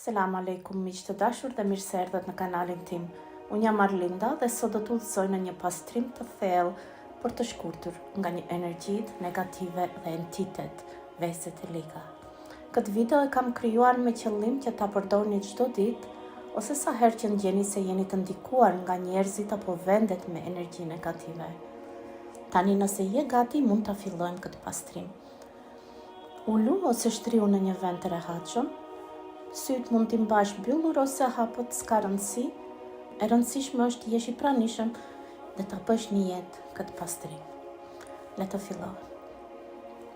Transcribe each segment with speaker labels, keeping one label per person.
Speaker 1: Selam Alejkum miq të dashur dhe mirë se erdhët në kanalin tim. Unë jam Arlinda dhe sot do t'ju udhëzoj në një pastrim të thellë, por të shkurtër nga një energjitë negative dhe entitet, veset e liga. Këtë video e kam krijuar me qëllim që ta përdorni çdo ditë ose sa herë që ndjeni se jeni të ndikuar nga njerëzit apo vendet me energji negative. Tani nëse je gati mund ta fillojmë këtë pastrim. Ulu ose shtriu në një vend të rehatshëm. Sytë mund t'i mbash mbyllur ose hapët, s'ka rëndësi. E rëndësishme është të jesh i pranishëm dhe ta bësh nijet këtë pastrim. Le të fillojmë.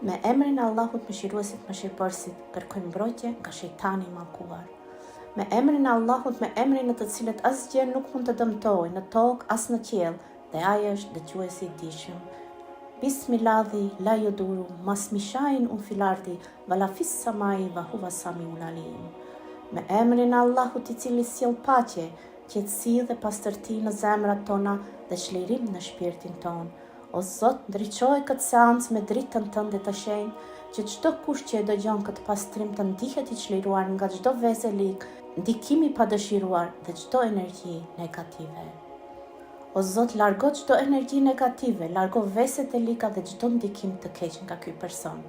Speaker 1: Me emrin e Allahut Mëshiruesit Mëshirbërësit, kërkoj mbrojtje nga shejtani i mallkuar. Me emrin e Allahut, me emrin në të cilët asgjë nuk mund të dëmtojë në tokë as në qiell, Dhe Ai është Dëgjuesi i Dijshëm. Bismilladhi la juduru masmihi shejun fil ardi wa la fis samai wa huwa samiul alim. Me emrin e Allahut i cili sjell paqe, qetësi dhe pastërti në zemrat tona dhe çlirim në shpirtin tonë. O Zot, ndriçoje këtë seancë me dritën tënde të shenjtë, që çdo kush që e dëgjon këtë pastrim të ndihet i çliruar nga çdo ves e ligë, ndikim i padëshiruar dhe çdo energji negative. O Zot largo çdo energji negative, largo veset e liga dhe çdo ndikim të keq nga ky person.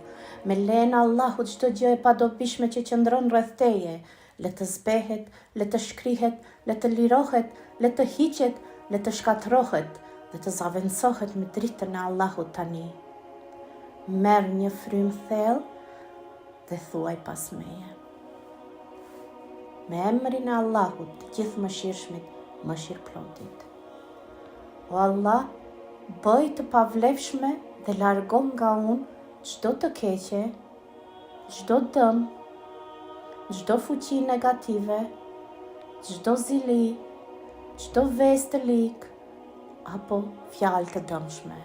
Speaker 1: Me lejen e Allahut çdo gjë e padobishme që qëndron rreth teje, le të zbehet, le të shkrihet, le të lirohet, le të hiqet, le të shkatërrohet dhe të zavendësohet me dritën e Allahut tani. Merr një frymë thellë dhe thuaj pas meje. Me emrin e Allahut, të Gjithëmëshirshmit, Mëshirëplotit. O Allah, bëj të pavlefshme dhe largo nga unë çdo të keqe, çdo dëm, çdo fuqi negative, çdo zili, çdo ves të ligë apo fjalë të dëmshme.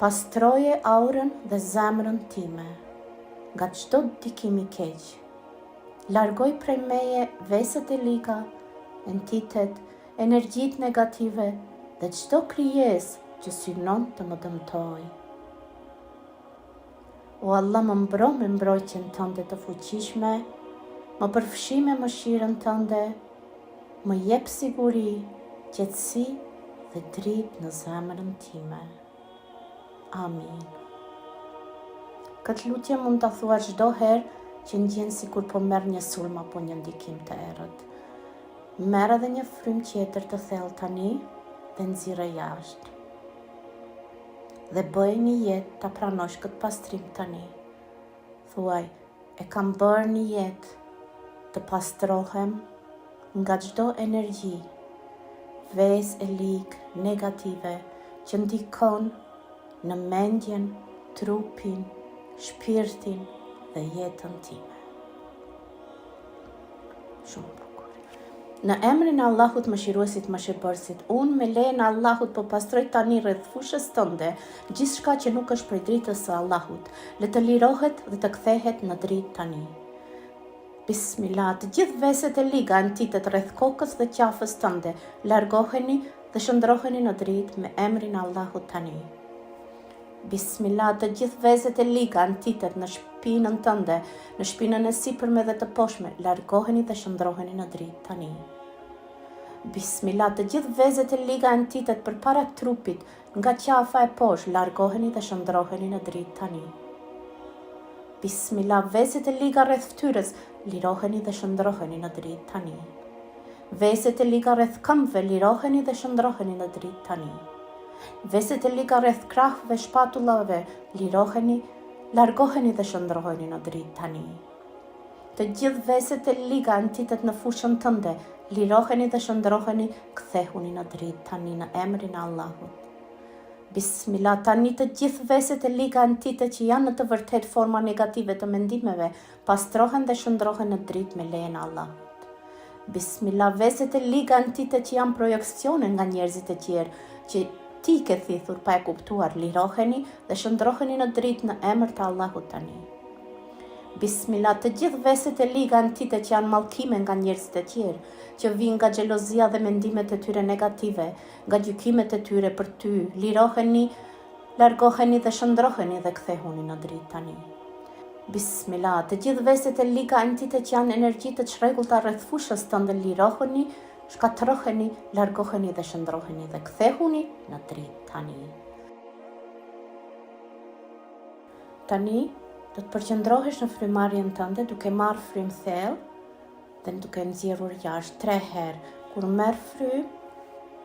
Speaker 1: Pastroje aurën dhe zemrën time nga çdo ndikim i keq. Largoj prej meje veset e liga, entitet, energjitë negative dhe çdo krijesë që synon të më dëmtojë. O Allah më mbro me mbrojtjen tënde të fuqishme, më përfshi me mëshirën tënde, më jep siguri, qetësi dhe dritë në zemrën time. Amin. Këtë lutje mund ta thuash çdo herë që ndjen sikur po merr një sulm apo një ndikim të errët. Merr edhe një frymë tjetër të thellë tani dhe nxirre jashtë. Dhe bëj nijet ta pranosh këtë pastrim tani. Thuaj, e kam bërë nijet të pastrohem nga çdo energji, ves e ligë negative që ndikon në mendjen, trupin, shpirtin dhe jetën time. Shumë bukur. Në emrin e Allahut Mëshiruesit Mëshirbërësit, unë me lejen e Allahut po pastroj tani rreth fushës tënde gjithçka që nuk është prej dritës së Allahut. Le të lirohet dhe të kthehet në dritë tani. Bismillah, të gjithë veset e liga entitet rreth kokës dhe qafës tënde, largoheni dhe shndërroheni në dritë me emrin e Allahut tani. Bismillah, të gjithë veset e liga, entitet në shpinën tënde, në shpinën e sipërme dhe të poshtme, largoheni dhe shndërroheni në dritë tani. Bismillah, të gjithë veset e liga, entitet përpara trupit, nga qafa e poshtë, largoheni dhe shndërroheni në dritë tani. Bismillah, veset e liga rreth fytyrës, liroheni dhe shndërroheni në dritë tani. Veset e liga rreth këmbëve, liroheni dhe shndërroheni në dritë tani. Veset e liga rreth krahëve, shpatullave, liroheni, largoheni dhe shndërroheni në dritë tani. Të gjithë veset e liga entitet në fushën tënde, liroheni dhe shndërroheni, kthehuni në dritë tani në emrin e Allahut. Bismillah, tani të gjithë veset e liga entitet që janë në të vërtetë forma negative të mendimeve, pastrohen dhe shndërrohen në dritë me lejen e Allahut. Bismillah, veset e liga entitet që janë projeksione nga njerëzit e tjerë, që ti i ke thithur pa e kuptuar, liroheni dhe shndërroheni në dritë në emër të Allahut tani. Bismillah, të gjithë veset e liga entitet që janë mallkime nga njerëzit e tjerë, që vijnë nga xhelozia dhe mendimet e tyre negative, nga gjykimet e tyre për ty, liroheni, largoheni dhe shndërroheni dhe kthehuni në dritë tani. Bismillah, të gjithë veset e liga entitet që janë energji të çrregullta rreth fushës tënde lirohuni, shkatërroheni, largoheni dhe shndërroheni dhe kthehuni në dritë tani. Tani do të përqendrohesh në frymëmarrjen tënde duke marrë frymë thellë dhe duke nxjerrur jashtë tre herë. Kur merr frymë,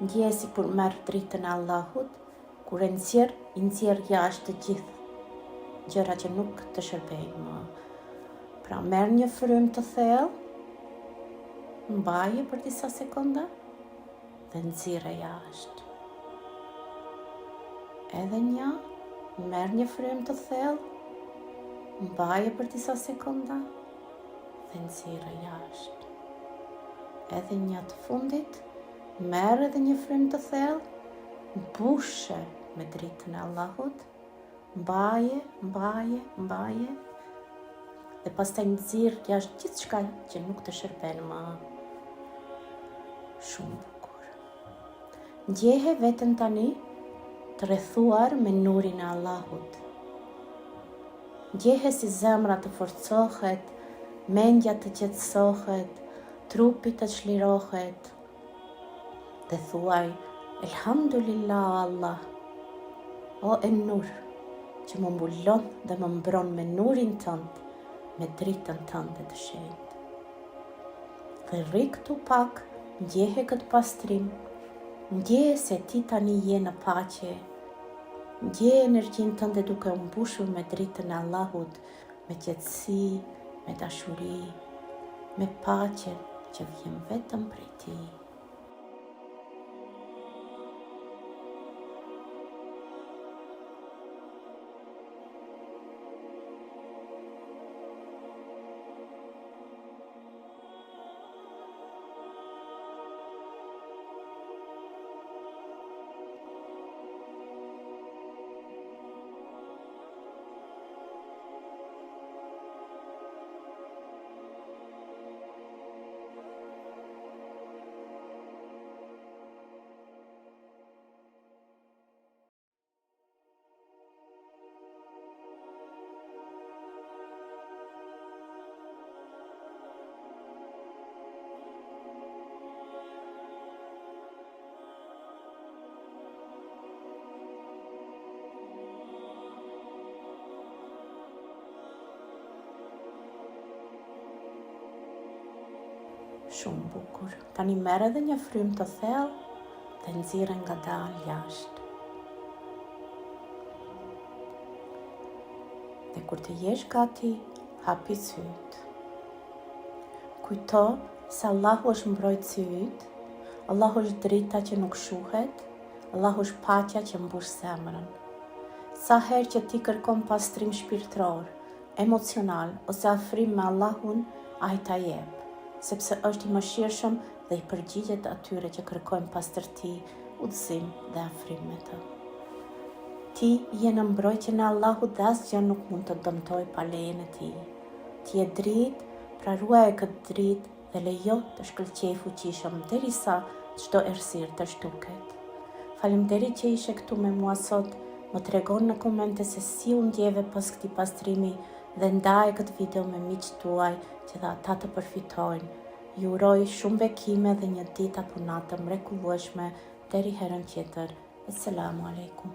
Speaker 1: ndjeje sikur merr dritën e Allahut, Kur e nxjerr, i nxjerr jashtë të gjithë gjërat që nuk të shërbejnë më. Pra merr një frymë të thellë, mbaje për disa sekonda dhe nxirre jashtë. Edhe një, merr një frymë të thellë, mbaje për disa sekonda dhe nxirre jashtë. Edhe një të fundit, merr edhe një frymë të thellë, Mbushe me dritën e Allahut, mbaje, mbaje, mbaje, dhe pastaj nxirr jashtë gjithçka që nuk të shërben më. Shumë bukur. Ndjehe veten tani të rrethuar me nurin e Allahut. Ndjehe si zemra të forcohet, mendja të qetësohet, trupi të çlirohet, Dhe thuaj, Elhamdulillah o Allah, o En-Nur, që më mbulon dhe më mbron me nurin tënd, me dritën tënde të shenjtë. Dhe rri këtu pak, ndjehe këtë pastrim, ndjeje se ti tani je në paqe, ndjeje energjinë tënde duke u mbushur me dritën e Allahut, me qetësi, me dashuri, me paqen që vjen vetëm prej tij. Shumë bukur. Tani merr edhe një frymë të thellë dhe nxirre ngadalë jashtë. Dhe kur të jesh gati, hapi sytë. Kujto se Allahu është mbrojtësi yt, Allahu është drita që nuk shuhet, Allahu është paqja që mbush zemrën. Sa herë që ti kërkon pastrim shpirtëror, emocional ose afrim me Allahun, Ai ta jep, sepse është i mëshirshëm dhe i përgjigjet atyre që kërkojnë pastërti, udhëzim dhe afrim me të. Ti je në mbrojtjen e Allahut dhe asgjë nuk mund të dëmtojë pa lejen e Tij. Ti je dritë, pra ruaje këtë dritë dhe lejo të shkëlqejë fuqishëm derisa çdo errësirë të zhduket. Faleminderit që ishe këtu me mua sot, më trego në komente se si u ndjeve pas këtij pastrimi dhe ndaje këtë video me miqtë tuaj që dhe ata të përfitojnë. Ju uroj shumë bekime dhe një ditë apo natë të mrekullueshme deri herën tjetër. Esselamu Alejkum.